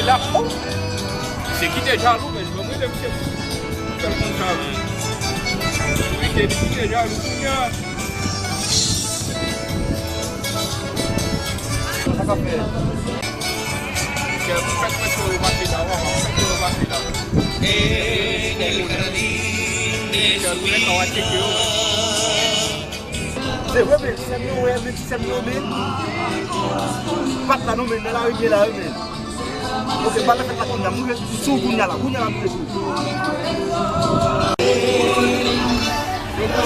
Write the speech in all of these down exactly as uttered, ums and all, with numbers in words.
La, oh! Se kite jalou, men, ban m rele misye. Fè l konn sa, men. Rete li kite jalou, kounye a. Sa k ap fè? Misye, fè kòmsi yo pase la, fè kòmsi yo pase la. Misye, nou mèt an wè tcheke yo. Se vre, men, ti sè m yo, wè, men, ti sè m yo, men. Pat la, non, men, nan lari m ye la, wi, men. Ok, m pral nan fèt la kounye a, m rive sou kounye a la, kounye a la, m rive sou.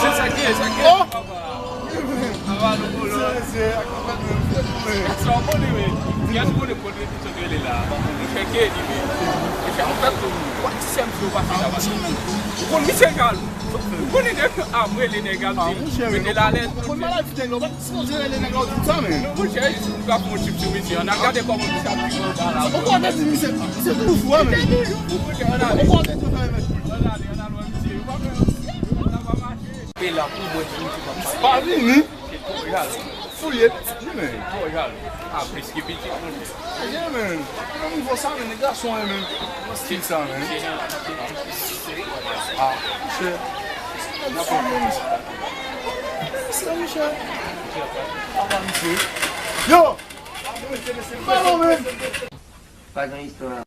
Se sa k ye, sa k ye. Oh! Ava nou kolo. Mesye, mesye, ak fèt mwen, fèt mwen. Sa w konnen, men. Kiyès ou konnen kote misye rele la? Monchè, ke li, men. Mesye, an fèt, wè ti sè m yo pase la, pase. Ou konn misye jalou. Ou konnen nèg ap rele nèg ap di, mete l alèz, monchè. Ou konn maladi nèg la, ou pa t sipoze rele nèg la, ou di sa, men. Non, monchè, si ou ka fè yon tip sou misye, ann al gade kòman misye ap viv anba la. Ou konnen di misye, misye toujou fou, men. Ou konnen di sa, men. Ann ale, ann al wè misye. Ou pa fè, sa pa mache. Pe la pou mwen di misye pa mache. Pa vini. Misye twò jalou. Fouye pitit li, men. Twò jalou. A, plis ke pitit, monchè. Ayen, men. Nan nivo sa, men, nèg gason, men. Nan stil sa, men. Ah, monchè. Nan fè, men. Misye, monchè. Apa, misye. Yo! Pardon, men. Pa gen istwa.